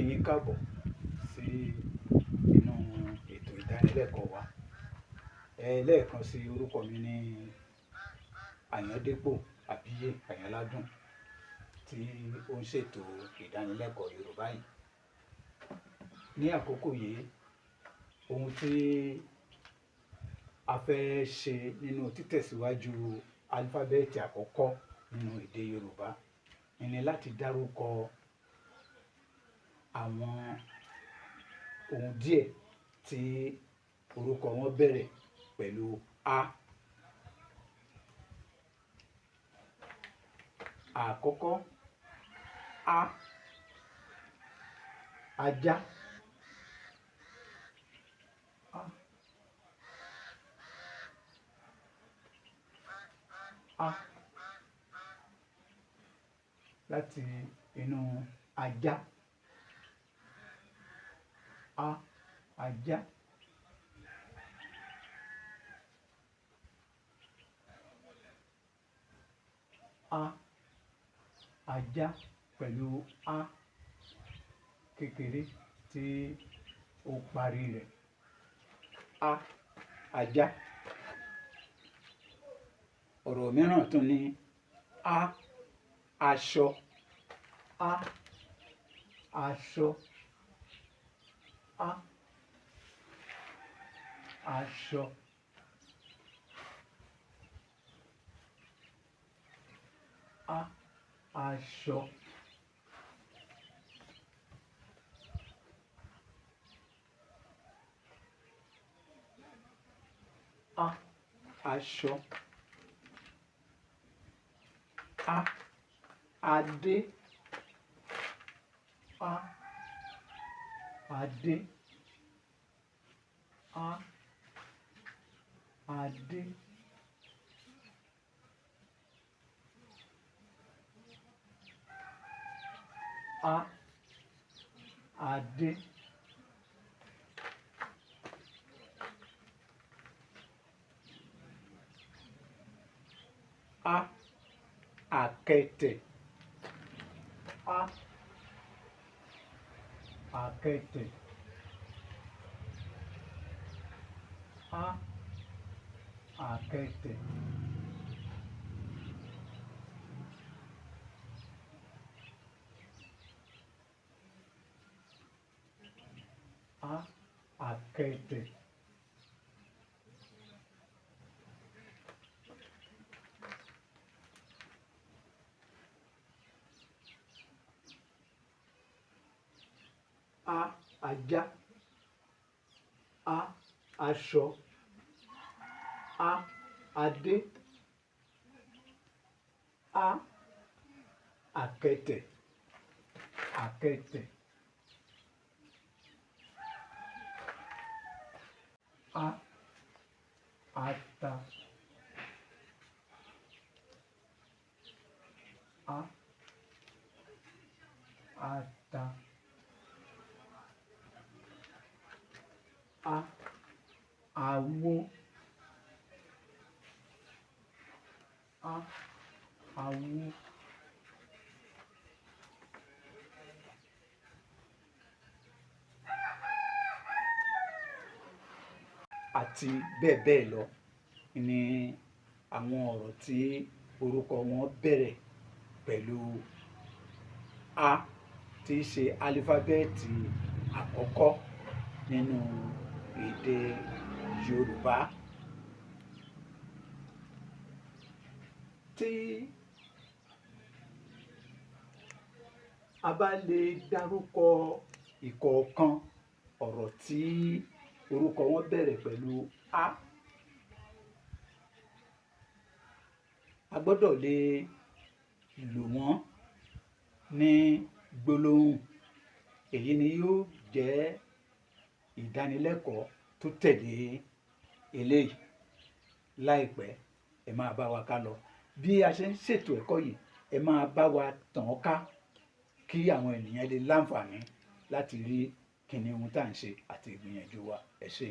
Yín káàbọ̀ sí inú ètò ìdánilẹ́kọ̀ọ́ wa. Lẹ́ẹ̀kan sí, orúkọ mi ni Àyàndépò Àbíyè Àyànládùn tí ó ń ṣètò ìdánilẹ́kọ̀ọ́ Yorùbá yìí. Ní àkókò yìí, ohun tí a fẹ́ ṣe nínú títẹ̀síwájú álífábẹ́ẹ̀tì àkọ́kọ́ nínú èdè Yorùbá ni láti dárúkọ àwọn ohun díẹ̀ tí orúkọ wọn bẹ̀rẹ̀ pẹ̀lú A. Àkọ́kọ́, A, ajá. A, A láti inú ajá. A, ajá. A, ajá pẹ̀lú A kékeré tí ó parí rẹ̀. A, ajá. Ọ̀rọ̀ mìíràn tún ni A, aṣọ. A, aṣọ. A, aṣọ. A, aṣọ. A, aṣọ. A, adé. A, adé. A, adé. A, adé. A, àkẹtẹ̀. A, àkẹtẹ̀. A, àkẹtẹ̀. A, àkẹtẹ̀. A, ajá. A, aṣọ. A, adé. A, àkẹtẹ̀. Àkẹtẹ̀. A, ata. A, ata. A, àwo. A, àwo. Àti bẹ́ẹ̀ bẹ́ẹ̀ lọ ni àwọn ọ̀rọ̀ tí orúkọ wọn bẹ̀rẹ̀ pẹ̀lú A, tí í ṣe álífábẹ́ẹ̀tì àkọ́kọ́ nínú èdè Yorùbá. Tí a bá lè dárúkọ ìkọ̀ọ̀kan ọ̀rọ̀ tí orúkọ wọn bẹ̀rẹ̀ pẹ̀lú A, a gbọ́dọ̀ lè lò wọ́n ní gbólóhùn. Èyí ni yóò jẹ́ ìdánilẹ́kọ̀ọ́ tó tẹ̀lé eléyìí láìpẹ́. Ẹ máa bá wa ká lọ. Bí a ṣe ń ṣètò ẹ̀kọ́ yìí, ẹ máa bá wa tàn án ká kí àwọn ènìyàn lè láǹfààní láti rí kíni ohun tá à ń ṣe àti ìgbìyànjú wa. Ẹ ṣé.